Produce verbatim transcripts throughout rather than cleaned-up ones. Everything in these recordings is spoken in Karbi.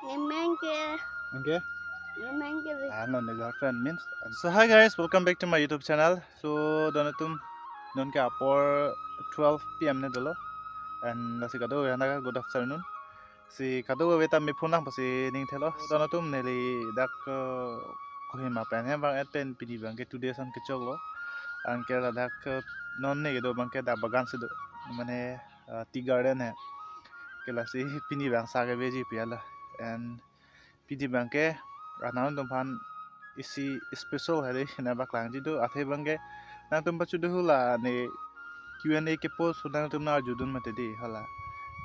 Nemen ke. Okay. Nemen ke. Ah, no, ne girlfriend means. So hi guys, welcome back to my YouTube channel. So don atum, non ke apor twelve P M ne dolo. And lasi kadokave aphan good afternoon. Si kadokave ta me phone lang pasi ning thelo. Don atum, neli dak, eh, Kohima pen hem vang-et pen pini abang ke two days an kechoklo. Anke ladak, eh, non ne kedo abang ke dak bagan si do. Mane, eh, tea garden he. Ke lasi pini abang sa keveji pu ala. And pini abang ke, ah, nangtum aphan isi special hari nangpaklangji do, athe abang ke nangtum pachudu hula ne Q and A kepost nangtum nang arjudun mati di hala.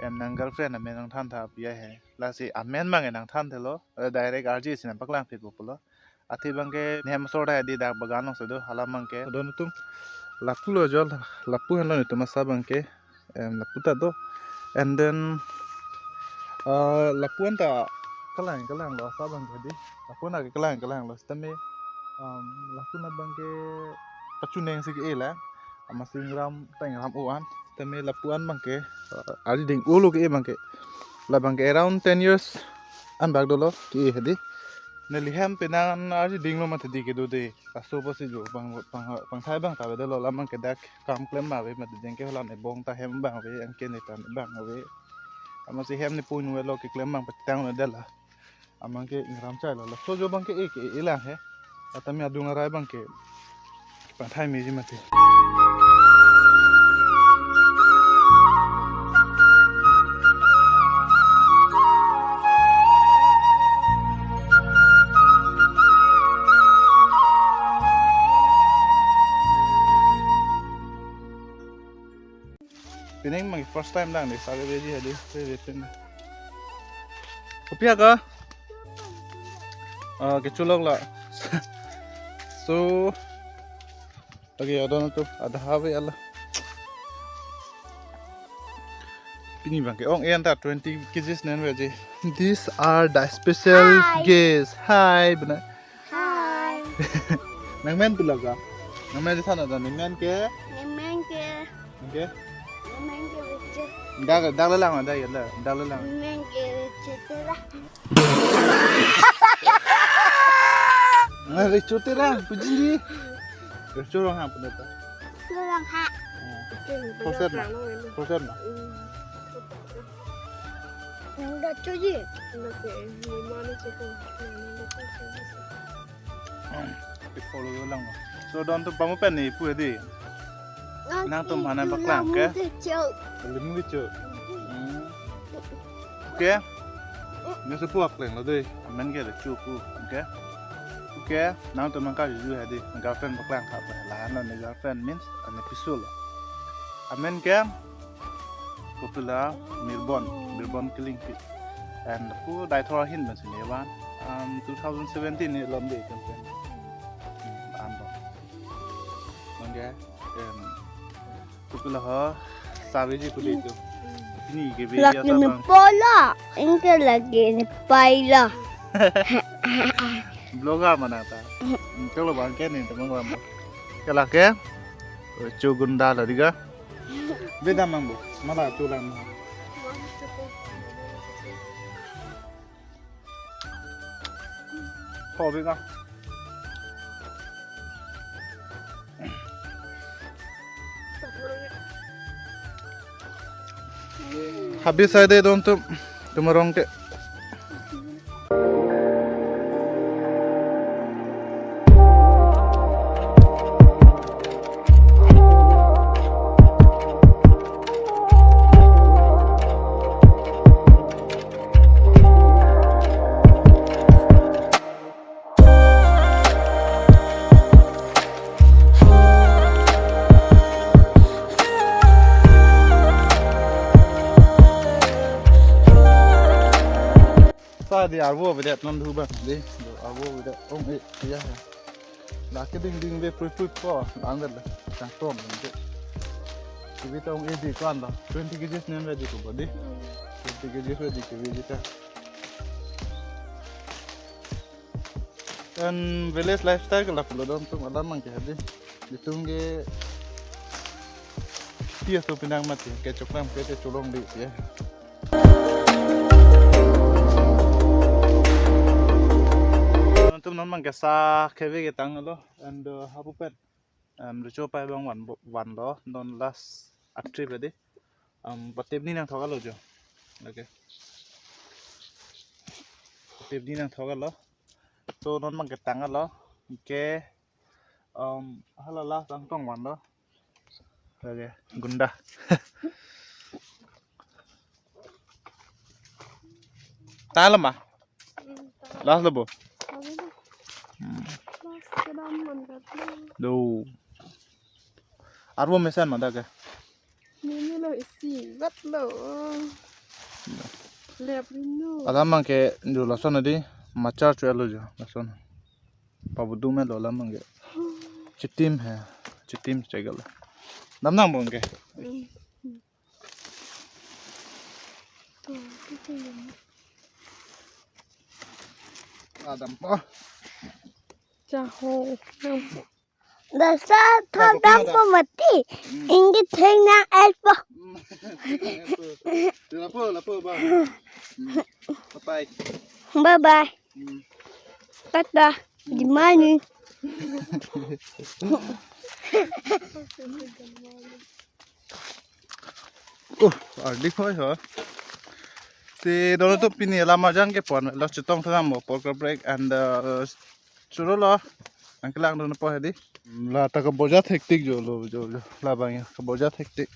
Em, nang girlfriend amen nangthan tha pu he. Lasi amen abang ke nangthan thelo, eh, direct arje si nangpaklang phit pulo. Athe abang ke nehem asor ta di dak bagan along si do, hala abang ke. Don atum, lapu lo jo, lapu henlo netum asa abang ke. Em, lapu ta do. And then, uh, lapu an ta kalang kalang lo asa abang ke di. Lapu an ta kalang kalang lo. Sitame, um, lapu an abang ke pachuneng si ke-e la. Amatsi ingram ta ingram o-an. Sitame lapu an abang ke, uh, arje ding-olo ke-e abang ke. La abang ke around ten years an bak dolo ke-e he di. Neli hem penang arje dinglo mati di kedo de. Laso apotsi jo pang, pang, pangthai abang ta avedetlo, la abang ke dak kam klem abang ave mati, jengke hala ne bong ta hem abang ave, anke ne tan abang ave. Amatsi hem ne pun avelo keklem abang pachethang avedetlo. Abang ke ingram chai lo. Laso jo abang ke-e ke-e lang he. Atame adung arai abang ke pangthai meji mati. Pining abang first time dang ni, sa keveji hadi, pe, pe, pe. Kopi aga? Ah, kecholok la. So, okay, adon atum, ada ave ala. Pini abang ke ong-e an ta twenty K Gs nen veji. These are the special Hi. Guests. Hi, bana. Hi. Nang men pu laga? Nang men di sana ta, nang men ke? Nemen ke. Okay. Nemen ke Richard. Dak, dak le lang, dak le, dak le lang. Nemen ke Richard te la. Nang Richard te lang, puji di. Richard Ronghang pu ta. Richard Ronghang. Oh. Richard Khorsed ma? Ronghang. Khorsed ma? Hmm. Nang dak chuji. Nang ke, ni mani chuko. Nang dak chuji. Pi follow yo lang. So don atum, pamu pen ne pu he di. Nangtum aphan nangpaklang ke? Lim kecho. Hmm. Okay. Ne si pu akleng lo dei. Amen ke le chu pu. Okay. Okay. Nangtum nangkarjuju he di. Girlfriend paklang tha pu. La no ne girlfriend means ane piso lo. Amen ke? Kopi la Mirbon, Mirbon Killingfi. And pu Deithor ahin pensi ne van. Um, two thousand seventeen ni lom de kan pen. Hmm, an lo. Mangke, em, kopi la ho, sa veji pu di tu. Pini keveji Lagi asa ni bang. Pola, anke lagi ni paila. Vlogger mana ta. Hmm, cholo abang ke ni teman abang. Ke la ke? Cho gunda la diga. Beda mang bu, mala chulang ma. Ho bega. Habis saya deh don atum, tum arong ke. Sa di arvo avedet non dhu bang di, do arvo avedet ong-e ya. La keding ding ve pui pui ko, lang det la, chang tom de. Kevi ta ong-e di ko an la, twenty K Gs nen ve di ko body. Twenty K Gs ve di kevi di ta. And village lifestyle ke lapulo don atum, alam abang ke hadi. Itum ke tia so pinang mati, kechoklang ke cholong di ya. So non abang ke sa keve ketanglo and uh, hapu pen um, recho pai abang van vanlo non last a trip adi. Um, patep ni nangthok alo jo. Okay. Patep ni nangthok alo. So non abang ketanglo. Okay. Um, hala last angtong vanlo. Okay, gunda. Tanglo ma? Last lo bo. Hmm. Last kedam man kat lo. Do. Arvo mesen ma dak ke? Nini lo isi vat lo. Lep rindu. Alam abang ke jo lason adi machar chu alo jo lason. Pabudum lo alam abang ke. Chitim he, chitim chegal. Dam nang abang ke. Hmm. Adam po. Chaho. Dasa thadam po mati. Hmm. Inggi theng nang el po. Hmm. Lapu, lapu ba. Hmm. Bye bye. Bye bye. Hmm. Tata. Di mani. Uh, ardi khoi ho. Si dono to pini lama jang ke pon lo chetong thang mo por ka break and uh, churo lo. Ang kelang dono po hedi. La ta ka boja thektik jo lo jo jo. La bang ya ka boja thektik.